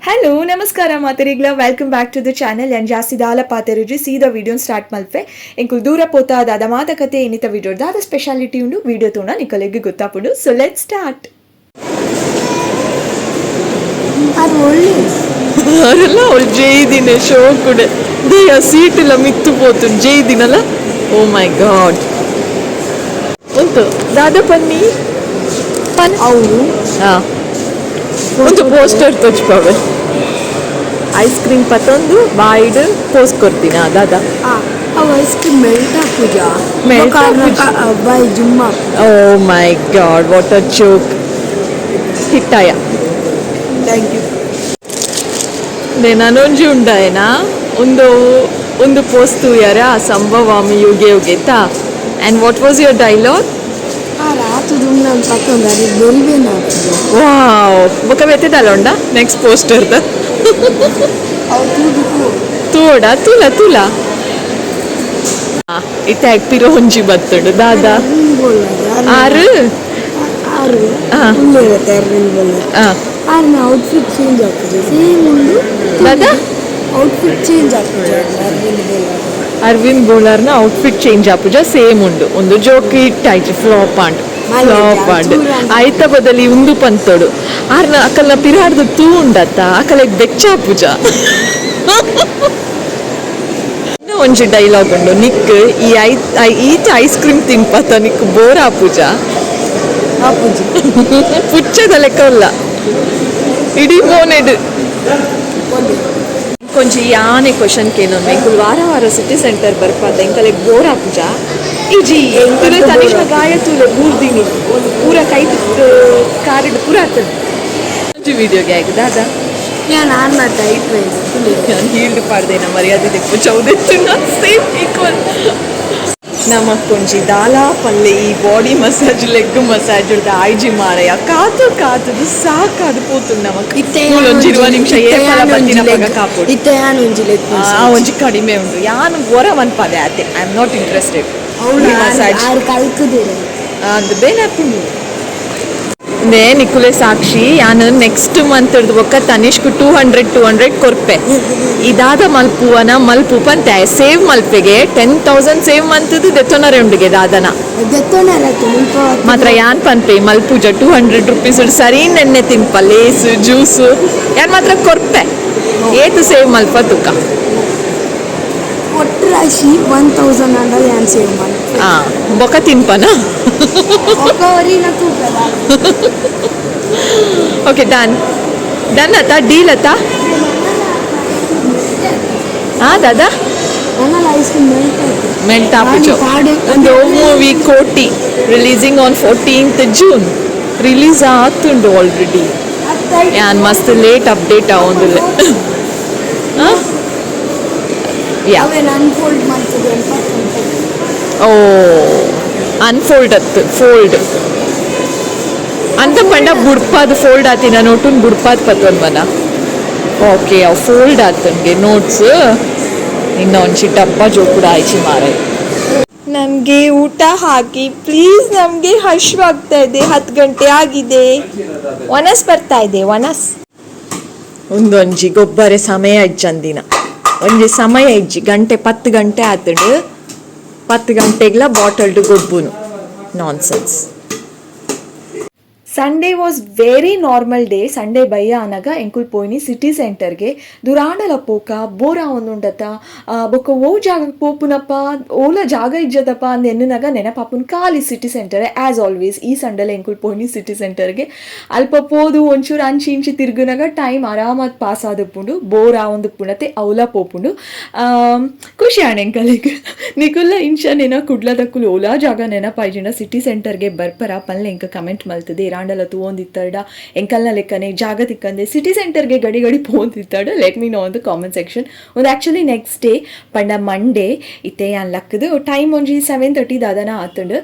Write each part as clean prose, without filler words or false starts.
Hello ನಮಸ್ಕಾರ ಮಾತೆರಿಗ್ಲ, welcome back to the channel. ಯಾನ್ ಜಾಸ್ತಿ ದಾಲ ಪಾತೆರುಜಿ, ಸೀದಾ ವಿಡಿಯೋನ್ ಸ್ಟಾರ್ಟ್ ಮಲ್ಪೆ. ಎಂಕುಲ್ ದೂರ ಪೋತ ದಾದ ಮಾತ ಕತೆ, ಇನಿತ ವಿಡಿಯೋ ದಾದ ಸ್ಪೆಷಾಲಿಟಿ ಉಂಡು, ವಿಡಿಯೋ ತೂಂಡ ನಿಕಲೆಗ್ ಗೊತ್ತಾಪುಂಡು. So let's start. ಅದು ಒಳ್ಳೆ ಅರೆಲ್ಲ ಅವಳು ಜೈದಿನ ಶೋ ಕೂಡ ದೇಯ ಸೀಟ್ ಇಲ್ಲ ಮಿತ್ತು ಪೋತು ಜೈದಿನಲ್ಲ. ಓ ಮೈ ಗಾಡ್, ಉಂಟು ದಾದ ಪನ್ನಿ ಪನ್. ಅವರು ಹಾ, ಒಂದು ಪೋಸ್ಟರ್ ತೋಚ್ಪಾವೆ. ಐಸ್ ಕ್ರೀಮ್ ಪತ್ತೊಂದು ಬಾಯ್ಡ್ ಪೋಸ್ಟ್ ಕೊಡ್ತೀನ ದಾದಾ? ಅವು ice cream melt ಆಪುಜ. Melt ಆಪುಜಿ. ಬಾಯ್ ಜುಮ್ಮ. Oh my God, what a joke! ಹಿಟ್ಟಾಯ. Thank you. ನನೊಂಜಿ ಉಂಡಾಯನಾ, ಒಂದು ಒಂದು ಪೋಸ್ಟ್ ತೂಯರ ಸಂಭವಾಮಿ ಯುಗೆ ಯುಗೆತಾ. And what was your dialogue? ಆ ರಾತು ದುಮ್ನ ಪತ್ತೊಂದು ಅದು ಬೆರಿಬೇನ ಆಪುಜ. ವಾವ್, ಬೊಕ ಬೆತ್ತಿದಲ್ಲ ಉಂಡ ನೆಕ್ಸ್ಟ್ ಪೋಸ್ಟರ್ದ. ಅವು ತೂದುಕು. ತೂಡ, ತೂಲ ತೂಲ. ಇತ್ತೆ ಪಿರೋ ಒಂಜಿ ಬತ್ತುಂಡು ದಾದಾ? ಆರು. ಆರು. ಆ. ಉಲ್ಲೇರತ್ತೆ ಅರವಿಂದ್ ಬೋಲಾರ್. ಆರ್ನ ಔಟ್ಫಿಟ್ ಚೇಂಜ್ ಆಪುಜ, ಸೇಮ್ ಉಂಡು. ದಾದಾ? ಔಟ್ಫಿಟ್ ಚೇಂಜ್ ಆಪುಜ ಅರವಿಂದ್ ಬೋಲಾರ್. ಅರವಿಂದ್ ಬೋಲಾರ್ನ ಔಟ್ಫಿಟ್ ಚೇಂಜ್ ಆಪುಜ, ಸೇಮ್ ಉಂಡು. ಒಂದು ಜೋಕ್ ಹಿಟ್ ಆಯ್ತು, ಫ್ಲಾಪ್ ಆಂಡ್ ಫ್ಲಾಪ್ ಆಂಡ್. ಆಯ್ತ ಬದಲಿ ಉಂದು ಪಂತೋಡು. ಆರ್ನ ಅಕಲ್ನ ಪಿರಾಡ್ದು ತೂ ಉಂಡತ್ತ, ಅಕಲೆಗ್ ಬೆಚ್ಚ ಪೂಜ. ಇನ್ನು ಒಂಜಿ ಡೈಲಾಗ್ ಉಂಡು ನಿಕ್ ಈ I ಈತ ಐಸ್ ಕ್ರೀಮ್ ತಿನ್ಪತ ನಿಕ್ ಬೋರ್ ಆಪುಜ? ಆಪುಜಿ. ಪುಚ್ಚದ ಲೆಕ್ಕ ಉಲ್ಲ ಇಡೀ ಮೋನೆಡ್. ಕೊಂಚ ಯಾನೆ ಕ್ವಶನ್ ಕೇನೊಮ್ಮೆ, ಎಂಕುಲು ವಾರ ವಾರ ಸಿಟಿ ಸೆಂಟರ್ ಬರ್ಪಾದ, ಎಂಕಲೆಗ್ ಬೋರ್ ಆಪುಜ? ಇಜಿ, ಎಂಕುಲು ತನಿಷ್ನ ಗಾಯ ತೂಲೆ, ಬೂರ್ದಿನಿ ಒಂದು ಪೂರ ಕೈ ಕಾರಿಡ್ ಪೂರ ಆಗ್ತದೆ. ಒಂಜಿ ವಿಡಿಯೋ ಗ್ಯಾಗ್ ದಾದಾ? ನಾನು ಆರ್ನ ಟೈಟ್ ರೈಸ್. ನಾನು ಹೀಲ್ಡ್ ಪಾಡ್ದೇನ ಮರ್ಯಾದೆ ದೆಪ್ಪು ಚೌದೆತ್ತು. ಸೇಮ್ ಈಕ್ವಲ್ ನಮಕ್ಕೊಂಜಿ ದಾಲಾ ಪಲ್ಲೆ. ಈ body massage, leg massage ಆಯ್ಜಿ ಮಾರಯ್ಯ. ಕಾತು ಕಾತುದು ಸಾಕಾದು ಪೋತುಂಡು ನಮಕ್. ಒಂಜಿ 20 ನಿಮಿಷ ಏಪಲ ಬತ್ತಿನ ಪಗ ಕಾಪೊಡು. ಇತ್ತೆ ಯಾನ್ ಒಂಜಿ ಲೆಗ್. ಆ ಒಂಜಿ ಕಡಿಮೆ ಉಂಡು. ಯಾನ್ ಒರ ಮನ್ಪದೆ ಆತೆ. I am not interested massage. ಆರು ಕಲ್ಕುದಿರ. ಅಂದ್ ಬೇನೆ ಆಪುಂಡು. ನೇ ನಿಕುಲೆ ಸಾಕ್ಷಿ, ಯಾನ್ ನೆಕ್ಸ್ಟ್ ಮಂತ್ ಬೊಕ್ಕ ತನಿಷ್ಕ್ 200 200 ಕೊರ್ಪೆ. ಇದಾದ ಮಲ್ಪುವನ ಮಲ್ಪು ಪಂತೆ ಸೇವ್ ಮಲ್ಪೆಗೆ. 10,000 ಸೇವ್ ಮಂತದ್ದು ದೆತ್ತೊನರೆ ಉಂಡುಗೆ ದಾದನ. ದೆತ್ತೊನರತ್ತೆ ಮುಲ್ಪ. ಮಾತ್ರ ಯಾನ್ ಪನ್ಪೆ ಮಲ್ಪುಜ. 200 ರುಪೀಸ್ ಸರಿ ನೆನ್ನೆ ತಿನ್ಪ ಲೇಸ್, ಜ್ಯೂಸ್. ಯಾನ್ ಮಾತ್ರ ಕೊರ್ಪೆ. ಏತು ಸೇವ್ ಮಲ್ಪ ತುಕ. ಒಟ್ಟು ರಾಶಿ 1000 ಅಂಡ ಯಾನ್ ಸೇವ್ ಮಲ್ಪ. ಆ ಬೊಕ ತಿನ್ಪನ. ಒಕ್ಕವರಿನ ತೂಕದ. Okay, done done ಅತ್ತ, ಡೀಲ್ ಅತ್ತ. ಹಾ ದಾದಾ? ನನ್ನ ice cream melt ಆಯ್ತು. ಮೆಲ್ಟ್ ಆಪುಜು. ಒಂದು movie Koti releasing on 14th June. Release ಆತುಂಡು already. ಯಾನ್ ಮಸ್ತ್ ಲೇಟ್ ಅಪ್ಡೇಟ್ ಆವೊಂದುಲ್ಲೆ ಯಾ. ಅವೇನು ಅನ್ಫೋಲ್ಡ್ ಮಾಡ್ತದೆ ಅಂತ. ಓ, ಅನ್ಫೋಲ್ಡ್ ಅತ್ತು, ಫೋಲ್ಡ್ ಅಂತ ಪಂಡ ಬುಡ್ಪಾದ್ ಫೋಲ್ಡ್ ಆತಿನ ನೋಟುನ್ ಬುಡ್ಪಾದ್ ಪತ್ತೊಂದು ಮನ. ಓಕೆ, ಅವು ಫೋಲ್ಡ್ ಆತನ್ಗೆ ನೋಟ್ಸ್. ಇನ್ನ ಒಂಚಿ ಡಬ್ಬ ಜೋಕುಡ ಆಯ್ಚಿ ಮಾರಾಯ. ನಮಗೆ ಊಟ ಹಾಕಿ ಪ್ಲೀಸ್, ನಮಗೆ ಹಶ್ವಾಗ್ತಾ ಇದೆ. 10 ಗಂಟೆ ಆಗಿದೆ, ಒನಸ್ ಬರ್ತಾ ಇದೆ ಒನಸ್. ಒಂದೊಂಜಿ ಗೊಬ್ಬರೆ ಸಮಯ ಇಜ್ಜಂದಿನ, ಒಂಜಿ ಸಮಯ ಇಜ್ಜಿ. ಗಂಟೆ 10 ಗಂಟೆ ಆತುಂಡು, 10 ಗಂಟೆಗ್ಲ ಬಾಟಲ್ಡ್ ಗೊಬ್ಬುನು, nonsense. Sunday was very normal day. Sunday ಬಯ್ಯ ಅನಗ ಎಂಕುಲ್ ಪೋಯಿನಿ ಸಿಟಿ ಸೆಂಟರ್ಗೆ. ದುರಾಂಡಲ ಪೋಕ ಬೋರ ಒಂದುಂಡತ. ಬೊಕ್ಕ ಓ ಜಾಗಕ್ಕೆ ಪೋಪುನಪ್ಪ, ಓಲ ಜಾಗ ಇಜ್ಜದಪ್ಪ ಅಂದ್ ಎನ್ನುನಗ ನೆನಪಾಪುನ್ ಖಾಲಿ city centre. As always ಈ ಸಂಡೇಲ ಎಂಕುಲ್ ಪೋಯಿನಿ ಸಿಟಿ ಸೆಂಟರ್ಗೆ. ಅಲ್ಪ ಪೋದು ಒಂಚೂರು ಅಂಚಿ ಇಂಚಿ ತಿರುಗುನಾಗ ಟೈಮ್ ಆರಾಮಾದ್ ಪಾಸ್ ಆದುಪ್ಪುಂಡು, ಬೋರ್ ಆವೊಂದುಪ್ಪುಂಡತೆ. ಅವಲ ಪೋಪುಂಡು, ಖುಷಿ ಆಂಡ್ ಎಂಕಲೆಗ್. ನಿಕುಲ್ಲ ಇಂಚ ನೆನ ಕುಡ್ಲದಕ್ಕುಲು ಓಲಾ ಜಾಗ ನೆನಪಾಯ್ಜಿಂಡ ಸಿಟಿ ಸೆಂಟರ್ಗೆ ಬರ್ಪರ ಪಲ್ಲೆ ಎಂಕ ಕಮೆಂಟ್ ಮಲ್ತದೆ. ಇರಾಂಡಲ ತೂವೊಂದಿತ್ತಡ, ಎಂಕಲ್ನ ಲೆಕ್ಕನೆ ಜಾಗ ತಿಕ್ಕಂದೆ ಸಿಟಿ ಸೆಂಟರ್ಗೆ ಗಡಿ ಗಡಿ ಪೋಂದಿತ್ತಡ, let me know in the comment section. ಒಂದು actually next day ಪಂಡ ಮಂಡೇ. ಇತ್ತೆ ಯಾನ್ ಲಕ್ಕದು ಟೈಮ್ ಒಂಜಿ 7:30 ದಾದನ ಆತುಂಡು.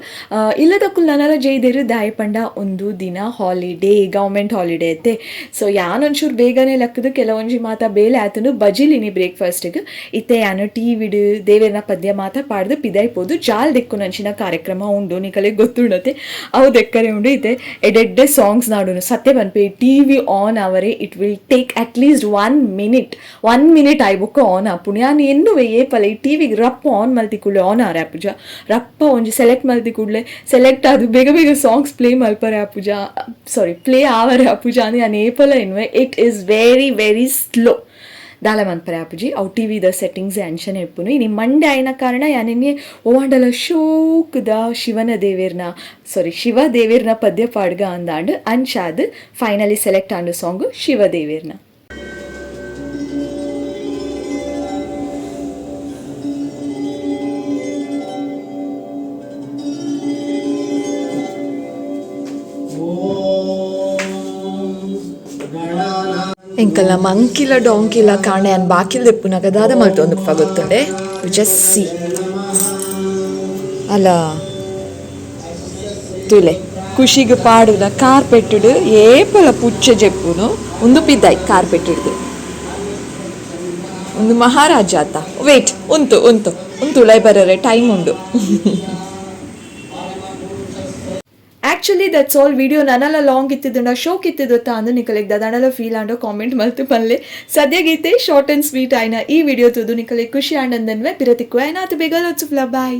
ಇಲ್ಲದಕ್ಕುಲ್ ನನಲ ಜೈದೇರು ದಾಯ ಪಂಡ ಒಂದು ದಿನ holiday, government holiday ಐತೆ. ಸೊ ಯಾನ್ ಒಂಚೂರು ಬೇಗನೆ ಲಕ್ಕದು ಕೆಲವೊಂಜಿ ಮಾತ ಬೇಲೆ ಆತುಂಡು. ಬಜಿಲಿನಿ ಬ್ರೇಕ್ಫಾಸ್ಟ್ಗೆ. ಇತ್ತೆ ಯಾನು ಟಿ ವಿಡು ದೇವೆರ್ನ ಪದ್ಯ ಮಾತ ಪಾಡ್ದು ಪಿದಾಯ್ಪೋದು ಜಾಲ್ ದೆಕ್ಕುನಂಚಿನ ಕಾರ್ಯಕ್ರಮ ಉಂಡು. ನಿಕಲೆಗ್ ಗೊತ್ತುಂಡತೆ, ಅವು ದೆಕ್ಕರೆ ಉಂಡು. ಇತ್ತೆ ಎಡೆ ಎಡ್ಡೆ ಸಾಂಗ್ಸ್ ನಾಡುನು. ಸತ್ಯ ಪನ್ಪೆ, ಟಿವಿ ಆನ್ ಅವರೆ it will take at least one minute, one minute ಆಯ್ ಬೊಕ್ಕ ಆನ್ ಆಪುಂಡು. ಯಾನ್ ಎನ್ನುವೆ ಏಪಲ ಈ ಟಿವಿಗ್ ರಪ್ಪ ಆನ್ ಮಲ್ತಿ ಕೂಡ್ಲೆ ಆನ್ ಆರೆ ಆಪುಜ, ರಪ್ಪ ಒಂಜಿ ಸೆಲೆಕ್ಟ್ ಮಲ್ತಿ ಕೂಡ್ಲೆ ಸೆಲೆಕ್ಟ್ ಆದ್ ಬೇಗ ಬೇಗ ಸಾಂಗ್ಸ್ ಪ್ಲೇ ಮಲ್ಪರೆ ಆಪುಜ, ಸಾರಿ, ಪ್ಲೇ ಆವರೆ ಆಪುಜ ಅಂದ್ ಯಾನ್ ಏಪಲ ಎನ್ನುವೆ. It is very very slow. ದಾಲ ಮನ್ಪರೆ ಆಪುಜಿ, ಅವು ಟಿ ವಿದ ಸೆಟ್ಟಿಂಗ್ಸ್ ಅಂಚನೆ ಇಪ್ಪುನು. ಇನಿ ಮಂಡೆ ಆಯಿನ ಕಾರಣ ಯಾನೆನ್ನೆ ಓವಾಂಡಲ ಶೋಕ್ದ ಶಿವನ ದೇವೆರ್ನ, ಸಾರಿ, ಶಿವ ದೇವೆರ್ನ ಪದ್ಯ ಪಾಡ್ಗ ಅಂದಾಂಡ್. ಅಂಚಾದ್ ಫೈನಲಿ ಸೆಲೆಕ್ಟ್ ಆಂಡ್ ಸಾಂಗ್ ಶಿವ ದೇವೆರ್ನ. ಎಂಕಲ್ನ ಮಂಕಿಲ ಡೊಂಕಿಲ ಕಾಣೆ ಅನ್ ಬಾಕಿಲ್ ದೆಪ್ಪುನಗ ದಾದ ಮಲ್ತೊಂದುಪ್ಪ ಗೊತ್ತುಂಡೆ? ಜಸ್ಟ್ ಸಿ ಅಲ್ಲ, ತೂಲೆ, ಖುಷಿಗ್ ಪಾಡುನ ಕಾರ್ಪೆಟ್ಟುಡು ಏಪಲ ಪುಚ್ಚೆ ಜೆಪ್ಪುನು. ಉಂದು ಪಿದಾಯ್ ಕಾರ್ಪೆಟ್. ಒಂದು ಮಹಾರಾಜ ಆತ. ವೇಟ್, ಉಂತು ಉಂತು ಉಂತು, ಉಲಾಯ್ ಬರರೆ ಟೈಮ್ ಉಂಡು. Actually that's all video. ನನಲ ಲಾಂಗ್ ಇತ್ತಿದ್ದಂಡ, ಶೋಕ್ ಇತ್ತಿದ್ದತ್ತ ಅಂದು ನಿಕಲೆಗ್ ದಾದಾಂಡಲ ಫೀಲ್ ಆಂಡ ಕಾಮೆಂಟ್ ಮಲ್ತು ಪನ್ಲೆ. ಸದ್ಯಗೀತೆ ಶಾರ್ಟ್ ಅಂಡ್ ಸ್ವೀಟ್ ಆಯ್ನ ಈ ವಿಡಿಯೋ ತೂದು ನಿಕಲೆಗ್ ಖುಷಿ ಆಂಡಂದನ್ವೆ. ಪಿರತಿಕ್ಕು ಆಯ್ನ ಆತು ಬೇಗ. ಬಾಯ್.